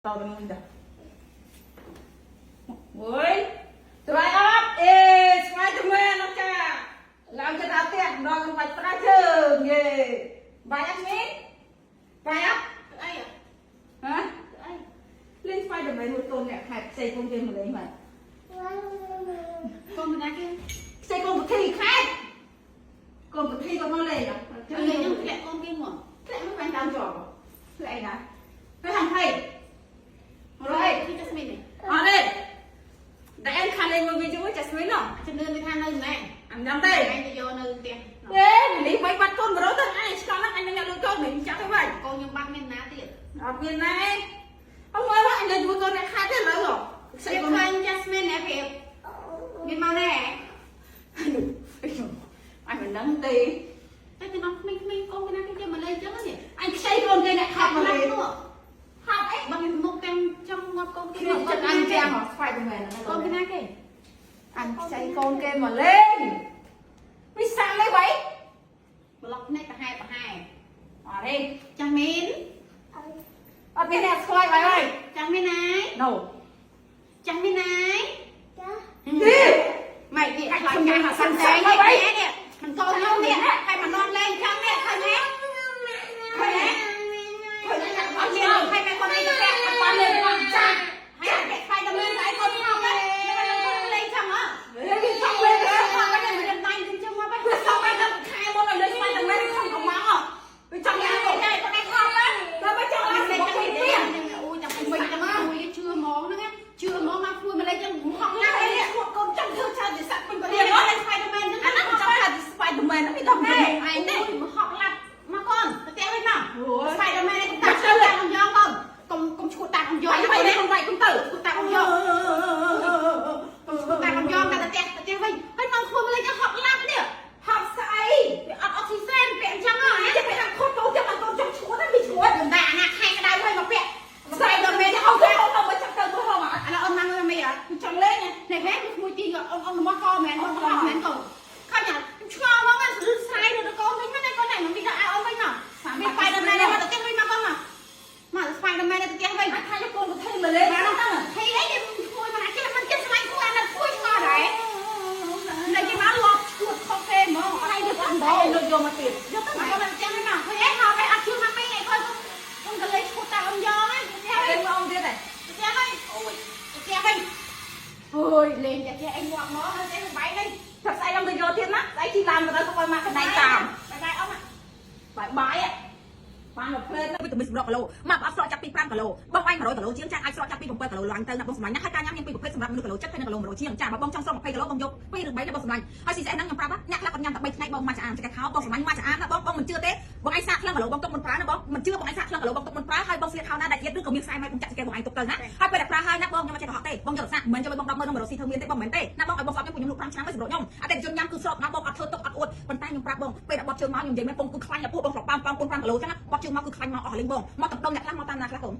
តទៅមួយតាមួយស្វាយអត់អេស្វាយទៅមែនអត់ចាឡើងទៅដល់ផ្ទះម្ដងនឹងបាច់ប្រាជើងយេបាយអត់មីបាយអត់ អី ហ៎ អី លេងស្វាយទៅមែនមួយកូនអ្នកខែផ្សេងកូនគេមកលេងមក កូនណាគេ ផ្សេងកូនពធីខែកូនពធីក៏មកលេង ចាំខ្ញុំធ្លាក់កូនគេមក ធ្លាក់មកបាញ់តាមជាប់ធ្លាក់អីណាទៅហាងថៃមករយ គឺចាស្មីននេះ អត់ទេតែអញខានលេងមួយវាជាមួយចាស្មីណោះ ជំនឿវាថានៅណែ អញញ៉ាំទេ អញទៅយកនៅផ្ទះ ទេលីបីបាត់កូន100ទៅអញឆ្កល់ហ្នឹងអញនឹងអ្នកលួចកូនមិនចាប់ទេវិញ កូនខ្ញុំបាត់មានណាទៀត អត់មានណែអត់មើលអញលេងជាមួយកូនអ្នកខាត់ទេឥឡូវហ៎ ស្អីឃើញចាស្មីនណែព្រៀបមានមកណែ អញមិនដឹងទេ តែទៅនាំក្មេងៗកូនណាគេចេះមកលេងចឹងនេះ អញខ្ចីកូនគេអ្នកខាត់មកលេង ហត់អីបើមានមុខទាំងចង់ងាប់កូនគេ ខ្ញុំចិត្តអញទាំងស្វាយទៅមែនក ូនគេណាគេ អញខ្ចីកូនគេមកលេងវិសាលេងបី ប្លុកនេះប្រហែប្រហែ អត់ទេ ចាស់មីន អត់មានអ្នកស្គាល់បាយហើយ ចាស់មីនណាយ No ចាស់មីនណាយ ទេ ម៉េចនេះខ្លាចកាសសិនតែនេះនេះមិនកូនខ្ញុំនេះហើយមកនាំលេងចឹងនេះឃើញទេឃើញទេ ឃើញអ្នក អត់ អត់មាន មានហើយមកកូនឯងទៅពាក់ អត់បានលេងបានចាក់ ហើយពាក់ស្បៃតែមានតែកូនខំហ្នឹងលេងចឹងហ៎ គេចង់លេង ខំហ្នឹងមិនដៃនឹងចឹងមក វាសោកតែដល់ខែមុនឲ្យលេងស្វាយតែមែនខំកំងវាចង់យ៉ាង កូនឯងកូនឯងខំហ្នឹង តែមិនចង់ឡើង លេង មក ចឹង ពី នេះ ទៀត អូយចាំវិញចាំមួយជឿហ្មងហ្នឹងជឿហ្មងមកគួយមកលេងចឹងហក់ ណា ណាស់ ស់នេះកូនចង់ធ្វើឆាជាសត្វពេញ នេះ ទៀត លេងស្បៃតែមែនហ្នឹង អាហ្នឹងចង់ថាស្វាយតែមែនហ្នឹងវាដល់មិនឯងទេ មកហក់ឡាប់មកកូនទៅផ្ទះវិញមកស្បៃតែមែននេះកុំតាតាមអំយ៉ងកូនកុំកុំឈួតតាមអំយ៉ង បាយបាយនេះកុំបាយកុំទៅ ឈួតតាមអំយ៉ងកុំឈួតតាមអំយ៉ងតែទៅផ្ទះទៅផ្ទះវិញហើយមកគួយមកលេងចឹងហក់ឡាប់នេះ ហប់ស្អី វាអត់អុកស៊ីសែនពាក់អញ្ចឹងហ៎ ចិត្តវាខុសកូនចាំកូនចង់ឈួតហ្នឹងវាឈួត មិនដែរអាណាខែក្តៅហើយមកពាក់ ស្អីដល់មែនហៅទៅហៅមកចាប់ទៅមួយហៅមក ឥឡូវអូនមកមើលមិនអត់ ចង់លេង នេះហេមួយទីអូនអូនរបស់កមែនអូនរបស់មែនកូនខំញ៉ាំឆ្ងល់មកឬស្រាយឬកូនវិញណាកូននេះមិនមានដល់ឲ្យអូនវិញមកមានស្បៃដល់មែនមកទៅផ្ទះវិញមកកូនមកមកស្បៃដល់មែនទៅផ្ទះវិញ អញថាកូនទៅធ្វើមកលេងហ្នឹងទៅ ហេអីគេគួយមកចេះមិនចេះស្លាញ់គួយអានោះគួយឆ្ងល់ដែរនៅគេមកលបឈួតខុសគេហ្មងអត់ឲ្យទៅ អ ដល់ ត់លុយយកមកទៀត យកទៅមកទៅផ្ទះវិញមកហេហៅឲ្យអត់ជឿមកមិនអីខុសកុំកលេចឈួតតាមអំយ៉ងហ្នឹងផ្ទះវិញ លេងមកទៀតហើយ ផ្ទះវិញអូយផ្ទះវិញអូយលេងតែចេះអីងាប់មកហើយចេះបែកនេះ ចាប់ស្អែកឡើងទៅយកទៀតណាស្អែកជិះឡានទៅដល់កុំឲ្យមកកណ្ដែងតាម បាយបាយអ៊ំ បាយបាយបានមកផ្លេត វីតាមីនសម្រាប់គីឡូមកអត់ស្រកចាប់ពី5គីឡូបងឯង100គីឡូជាងចាអាចស្រកចាប់ពី7គីឡូឡើងទៅណាបងសម្លាញ់ណាហើយការញ៉ាំមានពីរប្រភេទសម្រាប់មនុស្សគីឡូ7ហើយនិងគីឡូ100ជាងចាបើបងចង់ស្រក20គីឡូបងយក2ឬ3ណាបងសម្លាញ់ហើយ CCS ហ្នឹងខ្ញុំប្រាប់អ្នកខ្លះគាត់ញ៉ាំតែ3ថ្ងៃបងមកឆ្អាមចង្កេះខោបងសម្លាញ់មកឆ្អាមណាបងបងមិនជឿទេបងឯងសាកខ្លងគីឡូបងទុកមិនប្រើណាបងមិនជឿបងឯងសាកខ្លងគីឡូបងទុកមិនប្រើហើយបងស្លៀកខោណាដែលទៀតឬក៏មានខ្សែម៉ែកុំចាក់ចង្កេះបងឯងទុកទៅណាហើយពេលដែលប្រើហើយណាបងខ្ញុំអត់ចេះកុហកទេបងយកសាកមិនយកបង100000ក្នុង100ស៊ីធ្វើមានទេបងមិនមែនទេណាបងឲ្យបងស្អប់ខ្ញុំខ្ញុំលក់5ឆ្នាំហើយសម្រាប់ខ្ញុំអតិថិជនញ៉ាំគឺស្រកណាបងអត់ធ្វើទុកអត់អួតប៉ុន្តែខ្ញុំប្រាប់បងពេលដែលបត់ជើងមកខ្ញុំនិយាយមែនពងគឺខ្លាញ់ដល់ពោះបងស្រកប៉ោងប៉ោង5គីឡូចឹងណាបត់ជើងមកគឺខ្លាញ់មកអស់លេងបងមកតំដុំអ្នកខ្លះមកតាមណាខ្លះកូន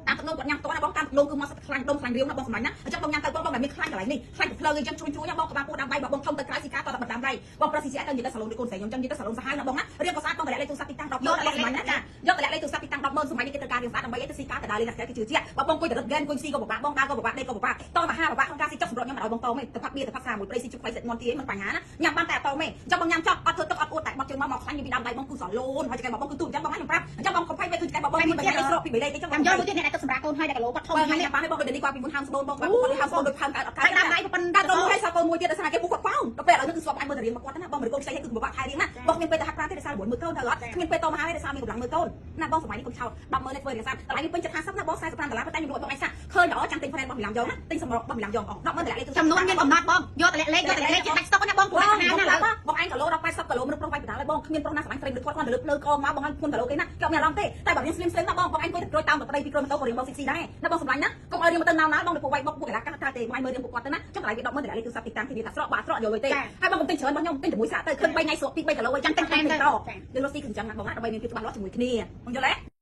តាមទឹកនោមគាត់ញ៉ាំតណាបងតាមទឹកនោមគឺមកសិតខ្លាញ់ដុំខ្លាញ់រាវណាបងសម្លាញ់ណាអញ្ចឹងបងញ៉ាំទៅបងបងតែមានខ្លាញ់កន្លែងនេះខ្លាញ់ទៅផ្លូវអញ្ចឹងជ្រួញជ្រួញណាបងក្បាលពោះដាំដៃបងធំទៅក្រៅស៊ីកាតតែបដាំដៃបងប្រុសស៊ីស៊ីទៅនិយាយទៅសាឡូនដូចកូនស្រីខ្ញុំអញ្ចឹងនិយាយទៅសាឡូនសាហាវណាបងណារៀងក៏ស្អាតបងតម្លាក់លេខទូរស័ព្ទទីតាំង100000ណាបងសម្លាញ់ណាចាយកតម្លាក់លេខទូរស័ព្ទទីតាំង100000សម្លាញ់នេះគេត្រូវការរៀងស្អាតដើម្បីអីទៅស៊ីកាទៅដើរលេងណាគេជឿជាក់បើបងអង្គុយទៅរឹតហ្គេនអង្គុយស៊ីក៏ពិបាកបងដើរក៏ពិបាកដេកក៏ពិបាកតមហាពិបាកក្នុងការស៊ីចុះសម្រាប់ខ្ញុំមិនឲ្យបងតមទេទៅផាត់បៀទៅផាត់សាមួយព្រៃស៊ីជុកខ្វៃសិតមន់ទីមិនបញ្ហាណាញ៉ាំបានតែអត់តមទេអញ្ចឹងបងញ៉ាំចុះអត់ធ្វើទឹកអត់អួតតែបត់ជើងមកមកខ្លាញ់ពីដើមដៃបងគឺសាឡូនហើយចង្កេះបងគឺទូអញ្ចឹងបងខ្ញុំប្រាប់អញ្ចឹងបងកុំភ័យវិញគឺចង្កេះបងមានបញ្ហាស្រកពី3លេខអញ្ចឹង ចាំយកមួយទៀតអ្នកដែលទៅសម្រាប់កូនហើយដែលគីឡូគាត់ធំ បើ ហើយ ញ៉ាំបានទេបងដូចនេះគាត់ពីមុនហាមស្បូនបងគាត់គាត់ហាមស្បូនដូចផើងកើតអត់កើត ហើយតាមដៃប៉ុណ្ តែដល់មួយហើយសល់កូនមួយទៀតដោយសារគេពុកគាត់ប៉ោងដល់ពេលឥឡូវនេះគឺស្វាប់អញមើលតែរៀងមកគាត់ណាបងមិនកូនខ្ចីឲ្យគឺពិបាកថែរៀងណាបងគ្មានពេលទៅហាត់ប្រាណទេដោយសារមើលកូនទៅអត់គ្មានពេលតមហាទេដោយសារមានកម្លាំងមើលកូនណាបងសម័យនេះកុំឆោត100000លេខធ្វើរៀងសាតម្លៃនេះពេញចិត្ត50ណាបង45ដុល្លារប៉ុន្តែខ្ញុំលក់បងឯងសាឃើញល្អចាំទិញ friend របស់មីឡាំយកណាទិញសម្រាប់របស់មីឡាំយកអង100000ដុល្លារលេខ ចំនួនមានកំណត់បងយកតម្លាក់លេខយកតម្លាក់លេខជាដាច់ស្តុកណាបងព្រោះ បង ណាណាឡើយ បងឯងគីឡូដល់80គីឡូមនុស្សប្រុសវាយបណ្ដាលឲ្យបងគ្មានប្រុសណាស្រឡាញ់ស្រីមនុស្សគាត់គាត់ទៅលើភ្លើកមកបងឯងធ្ងន់គីឡូគេណាគេអត់មានអារម្មណ៍ទេតែបើរៀងស្លៀមស្លៀមណាបងបងឯងអង្គុយទៅក្រួយតាមទៅប្តីពីក្រួយម៉ូតូក៏រៀងបងស៊ីស៊ីដែរណាបងសម្លាញ់ណាកុំឲ្យរៀងមកទៅណៅណៅបងទៅពួកវាយបុកពួកកលាកាសទេបងឯងមើលរៀងពួកគាត់ទៅណាចុះកន្លែងវា100000ដុល្លារលេខទូរស័ព្ទទីតាំងធានាថាស្រកបាទស្រកយកលុយទេហើយបងកុំទិញច្រើនរបស់ខ្ញុំទិញតែមួយសាកទៅឃើញ3ថ្ងៃស្រក2 3គីឡូអីចឹងទិញតែតយើងរកស៊ីគឺអញ្ចឹងណាបងណាដើម្បីមានភាពច្បាស់លាស់ជាមួយគ្នាបងយល់ទេ។